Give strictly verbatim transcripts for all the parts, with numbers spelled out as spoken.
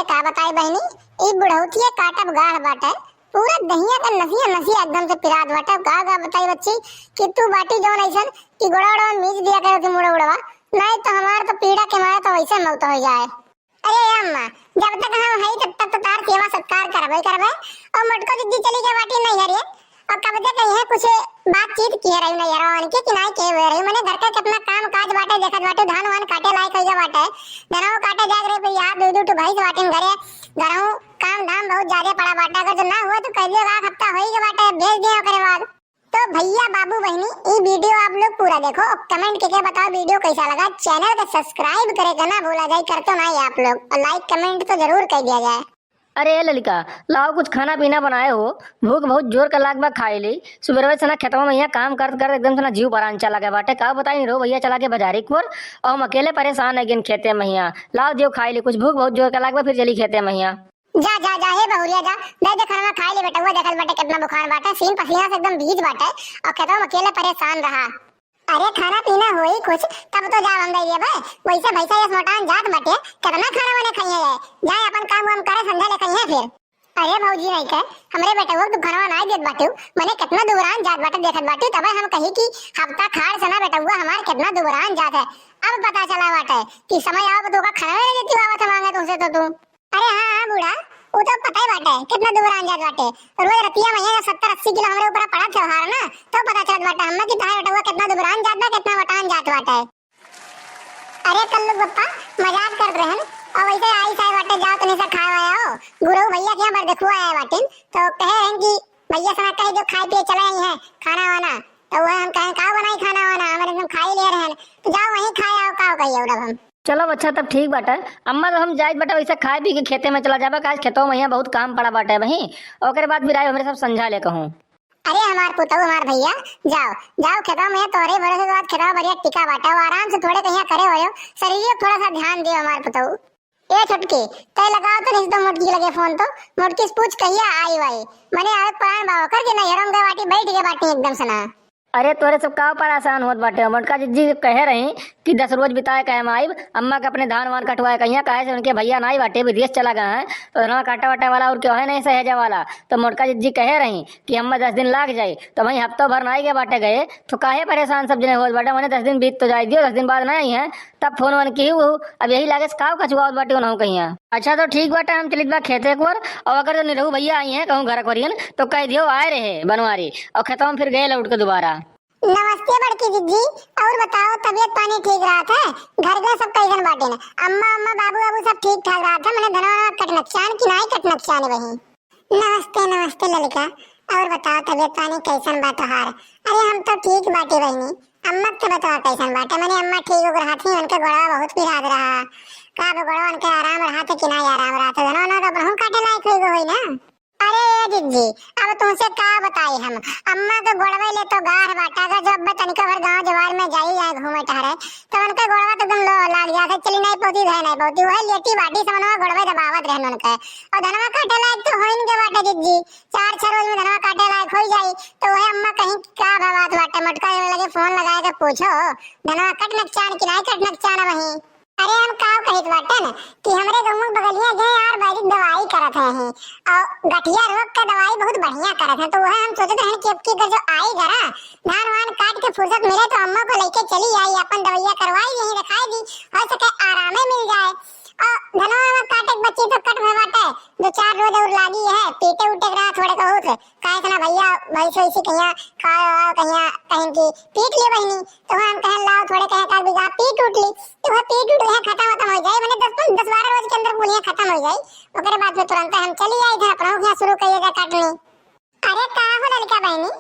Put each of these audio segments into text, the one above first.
का बताई बहिनी, ई बुढ़ौतिया काटब गाढ़ बाटे, पूरा दहिया का नसिया नसिया एकदम से पिरात बाटे। का का बताई बच्ची कि तू बाटी जौन अइसन कि गोड़ा ओड़ा मीज दिया करे तू मुड़ा उड़वा, नहीं तो हमार तो पीड़ा के मारे तो वैसे मौत होइ जाए। अरे अम्मा, जब तक हम हई तब तक तो तार सेवा सत्कार करबे करबे। और मोटको जिज्जी चली गए बाटी नैहरे, और कब तक यह कुछ बातचीत किए रही नैहरवा उनके कि नहीं किए हुए रही। मने घर का कितना काम काज बाटे, देखत बाटे, धान वान काटे लायक होइ गए बाटे, धनवा काटे जाग रहे, फिर यार दू दू ठो भैंस बाटे घरे, घरों काम धाम बहुत ज्यादा पड़ा बाटे, अगर जो ना हुआ तो कह दियो एक हफ्ता होइ गए बाटे, भेज दिए ओकरे बाद। तो भैया बाबू बहिनी, ई वीडियो आप लोग पूरा देखो और कमेंट करके बताओ वीडियो कैसा लगा। चैनल का सब्सक्राइब करे के ना भूला जाए, कर तो ना ही आप लोग, और लाइक कमेंट तो जरूर कर दिया जाए। अरे ए ललिका, लाओ कुछ खाना पीना बनाए हो, भूख बहुत जोर का लाग बा, खाई ली। सुबह से ना खेतवा में यहाँ काम करत करत एकदम से ना जीव परान चला गया बाटे। का बताई रो भैया, चला के बाजारी कोर, और हम अकेले परेशान है गिन खेते में यहाँ। लाओ दियो खाई ली कुछ, भूख बहुत जोर का लाग बा, फिर चली खेते में यहाँ। जा, जा, जा, हे बहुरिया जा, दे दे खाना खाए ले बेटउआ, देखत बाटे कितना बुखार बाटे, सीन पसीना से एकदम भीज बाटे, और खेतवा में अकेले परेशान रहा। अरे खाना पीना होई कुछ, तब तो जाब हम दे देबे, वैसे भैंसा यस मोटान जात बाटे, कितना खाना वाना खाइए है, जाए अपन काम वाम करे, संझा ले खाइए फिर। अरे भौजी नहीं के, हमरे बेटउआ के तू खाना ना देत बाटू, मने कितना दुबरान जात बाटे, देखत बाटू, तबे हम कही कि हफ्ता खाड़ से ना बेटउआ हमार कितना दुबरान जात है। अब पता चला बाटे कि समय आवे तो का खाना नहीं देती आवत है मांगे तुमसे तो तू। अरे हाँ, हाँ बूढ़ा, उ तो पता ही बाटे, कितना दुबरान जात बाटे। रोज रतिया में यहाँ सत्तर अस्सी किलो हमरे ऊपर पड़ा त्योहार ना, तो पता चलत बाटे हमें कि तहार बेटवा कितना दुबरान जात बा, कितना मोटान जात बाटे। अरे कल्लू पप्पा, मजाक करत रहन, और वैसे आई साहब बाटे, जाओ तनी सा खाए वाए आओ। गुरु भैया के यहाँ बरदेखुआ आए बाटिन, तो कहे रहन कि भैया सना कह दो खाए पिए चले आई हैं, खाना वाना। तो वह हम कहें का बनाई खाना वाना, हमारे एकदम खाई ले रहन, तो जाओ वहीं खाए आओ, का कहिए उड़ब हम। चलो अच्छा, तब ठीक बाटे। अम्मा, तो हम जाइत बाटे वैसे खाए पी के खेते में चला जाबा, काज खेतों में यहाँ बहुत काम पड़ा बाटे वहीं, ओकरे बाद फिर आए हमरे सब संझा ले कहूँ। अरे हमार पुतऊ, हमार भैया, जाओ, जाओ खेतवा में, तोहरे भरोसे तो आज खेतवा बढ़िया टिका बाटे, वो आराम से थोड़े कहिया करे होयो, शरीर थोड़ा सा ध्यान दियो हमार पुतऊ। ए छोटकी, तय लगाओ तो नहीं तो मोटकी लगे फोन तो, मोटकी से पूछ कहिया आई वाई, मने आवे plan बा ओकर के नहीं, हरम गए बाटी, बैठ गए बाटी एकदम से ना। अरे तोरे सब का परेशान होत बाटे, मोटका जिज्जी कहे रही कि दस रोज बिताए काहे में आइब, अम्मा के अपने धान वान कटवाए कहिया, काहे से उनके भैया नाई बाटे, विदेश चला गए हैं, तो धनवा काटे वाटे वाला और क्यों है नहीं सहेजे वाला। तो मोटका जिज्जी कहे रही कि अम्मा दस दिन लाग जाई, तो वहीं हफ्तों भर नाई के बाटे गए, तो काहे परेशान सब जने होत बाटे, मने दस दिन बीत तो जाए दियो, दस दिन बाद ना आई हैं, तब फोन वोन की हूँ, अब यही लागे से काव कछुआवत बाटे उन्हों कहिया। अच्छा तो ठीक बाटे, हम चलित बा खेते एक बार, और अगर जो निरहू भैया आई हैं कहूँ घर करियन तो कह दियो आए रहे बनवारी, और खेतवा में फिर गए लौट के दोबारा। नमस्ते बड़की जिज्जी, और बताओ तबीयत पानी ठीक रहत है? घर के सब कैसन बाटे न? अम्मा, अम्मा, बाबू, बाबू सब ठीक ठाक रहत है? मने धनवा कट नकसान कि नाई कट नकसान वही? नमस्ते, नमस्ते ललिका, और बताओ तबीयत पानी कैसन बा तोहार? अरे हम तो ठीक बाटी बहिनी, अम्मा के बताओ कैसन बाटे? मने अम्मा ठीक उग रहत ही, उनके गोड़वा बहुत पिरात रहा। का अब गोड़वा उनके आराम रहत है कि नाई आराम रहत है? धनवा तो अपनहू काटे लायक हो गई ना। अरे ए जिज्जी, अब तुमसे का बताई हम, अम्मा के गोड़वे ले तो गाढ़ बाटा, अगर जो अब्बे तनिका भर गाँव जवार में जाई जाए घूमे टहरे, तो उनके गोड़वा तो एकदम लो लाग जात है, चली नहीं पौती, धे नहीं पौती, वही लेटी बाटी समनवा गोड़वे दबावत रहन उनके। और धनवा काटे लायक तो होइन के बाटे जिज्जी, चार छह रोज में धनवा काटे लायक हो जाई, तो वही अम्मा कहीं का बात बाटे, मोटका लगे फोन लगाए के पूछो, धनवा कट नकसान कि नहीं कट नकसान वही। अरे हम काव कहित बाटन कि हमरे गौवा बगलिया गए यार वैदिक दवाई करत हैं, और गठिया रोग का दवाई बहुत बढ़िया करत हैं, तो वह हम सोचत रहन कि अब की अगर जो आई घरा धान वान काट के फुर्सत मिले तो अम्मा को लेके चली आई, अपन दवाइया करवाई, यहीं रखाई दी, हो सके आरामे मिल जाए। और धनवा वनवा काटे के बच्ची तो कट भर बाटे, दो चार रोज और लागी है, पीटे उटे के रहा थोड़े बहुत, काहे से ना भैया भैंस वैसी कहिया खा, कहिया कहीं की पीट ले बहिनी, तो हम कहन लाओ थोड़े कहे का बीघा पीट उठ ली, तो वह पीट उठ गया, खत्म खत्म हो जाए, मैंने दस पन-, दस बारह रोज के अंदर पुलिया खत्म हो जाए। ओकरे बाद में तुरंत हम चली आई घर अपना, यहाँ शुरू करिएगा काटनी। अरे का हो लड़का बहनी,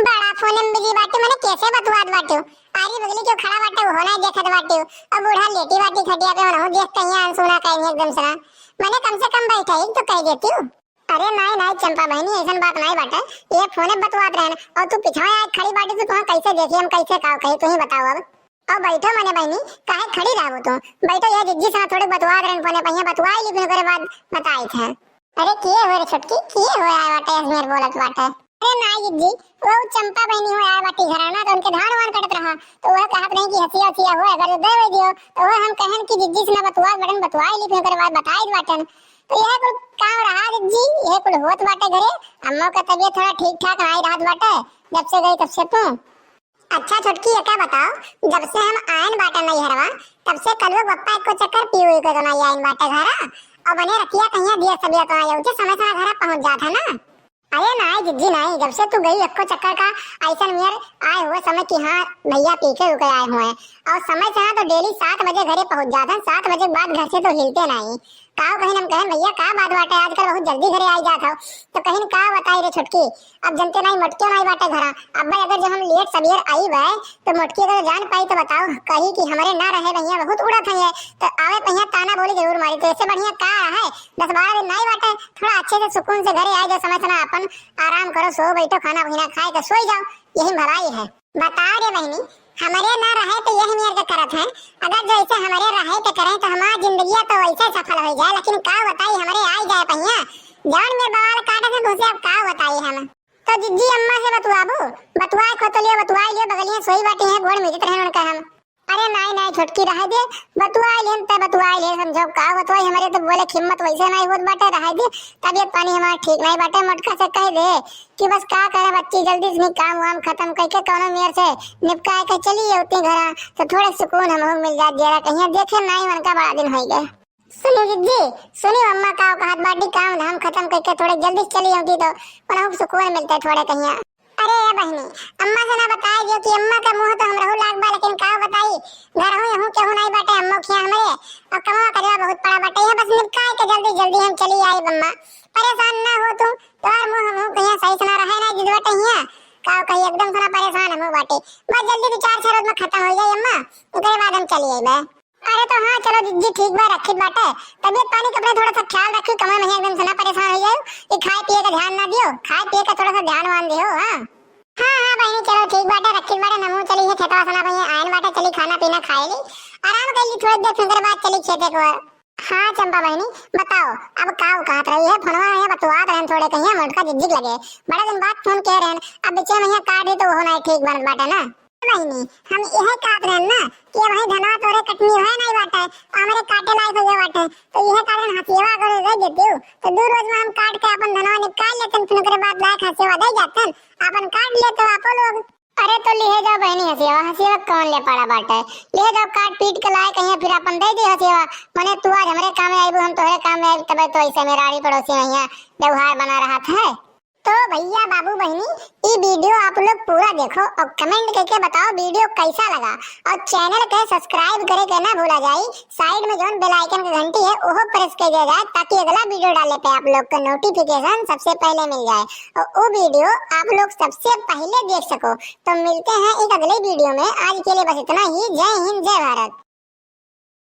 बड़ा फोन में बिजी बाटू, मैंने कैसे बतुआत बाटू? आरी बगली जो खड़ा बाटे वो नहीं देखत बाटू, अब बूढ़ा लेटी बाटी खटिया पे, उन्हों देख कहीं अनसुना कहीं एकदम से ना, मैंने कम से कम बैठा ही तो कह देती हूँ। अरे नाई, नाई चंपा बहिनी, ऐसन बात नाई बाटे। ये फोने बतवात रहन और तू पिछवा आए खड़ी बाटी, तो तुहाँ कैसे देखी, हम कैसे का कही, तू ही बताओ अब। और बैठो मने बहिनी, काहे खड़ी रहबो तू? बैठो, ये जिज्जी से थोड़े बतवात रहन फोने पहिया, बतवाई ली, फिर ओकरे बाद बताई थे। अरे किए हो रे छोटकी, किए हो आए बाटे, अजमेर बोलत बाटे। अरे नाई जिज्जी, वो चंपा बहिनी हो आए बाटी घराना, तो उनके धान वान कटत रहा, तो वह कहत रही कि हसिया हसिया हो, अगर दे दियो, तो वह हम कहन कि जिज्जी से ना बतवात बटन, बतवाई ली, फिर ओकरे बाद बताई बाटन। तो यह कुल काम रहा जिज्जी, यह कुल होत बाटे घरे। अम्मो का तबीयत थोड़ा ठीक ठाक नाई रहत बाटे, जब से गई तब से तू। अच्छा छोटकी, एका बताओ, जब से हम आयन बाटे नैहरवा, तब से कलुआ बप्पा एको चक्कर पीऊ के तो नाई आयन बाटे घरा। और बने रतिया कहिया दिया तबीयत नाई, उठे समय से घरा पहुँच जात है ना। अरे नाई जिज्जी नाई, जब से तू गई एको चक्कर का ऐसन मेर आए हुए समय कि हाँ भैया पी के रुके आए हुए हैं। और समय से हाँ तो डेली सात बजे घरे पहुँच जात है, सात बजे के बाद घर से तो हिलते नाई। काव कहिन हम कहेन भैया का बात बाटे, आजकल बहुत जल्दी घरे आई जात हो। तो कहिन का बताई रे छोटकी, अब जनते नाई मोटकियो नाई बाटे घरा। अब भाई अगर जो हम लेट सवेर आई बे तो मोटकी अगर जान पाई तो बताओ, कही कि हमरे ना रहे भैया बहुत उड़त है ये, तो आवे पहिया ताना बोली जरूर मारी। तो ऐसे बढ़िया का है, दस बारह दिन नाई बाटे, थोड़ा अच्छे से सुकून से घरे आए जाओ, समय से ना अपन आराम करो, सो बैठो, खाना पीना खाए के सोई जाओ, यही भलाई है। बताओ रे बहिनी, हमरे ना रहे तो यही मेर के करत हैं। अगर जैसे हमरे रहे के करें तो हमार जिंदगिया तो वैसे सफल हो जाए, लेकिन का बताई हमरे आई जाए पहिया, जौन में बवाल काटे से तुझसे अब का बताई हम। तो जिज्जी अम्मा से बतुआबू, बतुआए को तो लियो, बतुआए लियो, बगलिया सोई बाटी है, गोड़ मिजत रहे उनका हम। अरे नाई नाई छोटकी रहे दे, बतुआए लेन ते बतुआए ले, समझो का बतुआई, हमरे तो बोले हिम्मत वैसे नाई होत बाटे, रहे दे, तबीयत पानी हमार ठीक नाई बाटे, मोटका से कह दे कि बस का करे बच्ची, जल्दी से काम वाम खत्म करके कौनो मेर से निपकाए के चली अउती घरा, तो थोड़े सुकून हमहू मिल जात जरा, कहिया देखे नाई उनका बड़ा दिन होई गए। सुनी जिज्जी, सुनी अम्मा का कहत बाटी, काम धाम खत्म करके थोड़े जल्दी से चली अउती तो उनहू के सुकून मिलते थोड़े कहिया। अरे ए बहिनी, अम्मा से ना बताए जो कि अम्मा का मुंह तो हमरहू लाग बा, लेकिन का बताई, घरहू यहू केहू नाई बाटे अम्मो खिया हमरे, और कमवा कजवा बहुत पड़ा बाटे, यह बस निपकाए के जल्दी जल्दी हम चली आई अम्मा। परेशान ना हो तू, तोहार मुंह हमहू कहिया सही से ना रहे ना जिदवा टहिया, का कही एकदम से ना परेशान हमहू बाटे, बस जल्दी दो चार छह रोज में खत्म हो जाई अम्मा, ओकरे बाद हम चली आई बे। अरे तो हाँ, चलो जिज्जी, ठीक बा, रखित बाटे। तबीयत पानी के अपने थोड़ा सा ख्याल रखी, कमर में एकदम से ना परेशान हो जाओ, कि खाए पिए का ध्यान ना दियो, खाए पिए का थोड़ा सा ध्यान वान दियो, हाँ। हाँ, हाँ बहिनी, चलो ठीक बाटे, रखित बाटे, नमू चली है खेतवा सना भैया आयन बाटे, चली खाना पीना खाए ली, आराम कर ली थोड़ी देर, फिर ओकरे बाद चली खेते को। हाँ चंपा बहिनी, बताओ, अब का कहत रही है, फोनवा में बतुआत रहन थोड़े कहिया मोटका जिज्जी के लगे, बड़ा दिन बाद फोन किए रहन, अब बीचे में यहाँ काट दी तो वो नहीं ठीक बनत बाटे ना। बहिनी, हम इहे कहत रहन ना कि अब भाई धनवा तोरे कटनी होए नाई बाटे, हमरे काटे लायक हो गए बाटे, तो इहे कारण हसियवा अगर दे देतियो, तो दू रोज में हम काट के अपन धनवा निकाल लेतन, फिर ओकरे बाद लायक हसियवा दे जातन, अपन काट लेतो आपो लोग। अरे तो लिहे जाओ बहिनी हसियवा, हसियवा कौन ले पड़ा बाटे, लिहे जाओ काट पीट के लाए कहिया फिर अपन दे दी हसियवा, मने तू आज हमरे काम में आईबू, हम तोहरे काम में आईब, तबे तो ऐसे मेराड़ी पड़ोसी में यहाँ व्यवहार बना रहत है। तो भैया बाबू बहिनी, ई वीडियो आप लोग पूरा देखो और कमेंट करके बताओ वीडियो कैसा लगा, और चैनल के सब्सक्राइब करे के ना भूला जाई। साइड में जौन बेल आइकन के घंटी है ओहो प्रेस कर दिया जाए ताकि अगला वीडियो डाले पे आप लोग को नोटिफिकेशन सबसे पहले मिल जाए और वो वीडियो आप लोग सबसे पहले देख सको। तो मिलते हैं एक अगले वीडियो में, आज के लिए बस इतना ही। जय हिंद, जय भारत।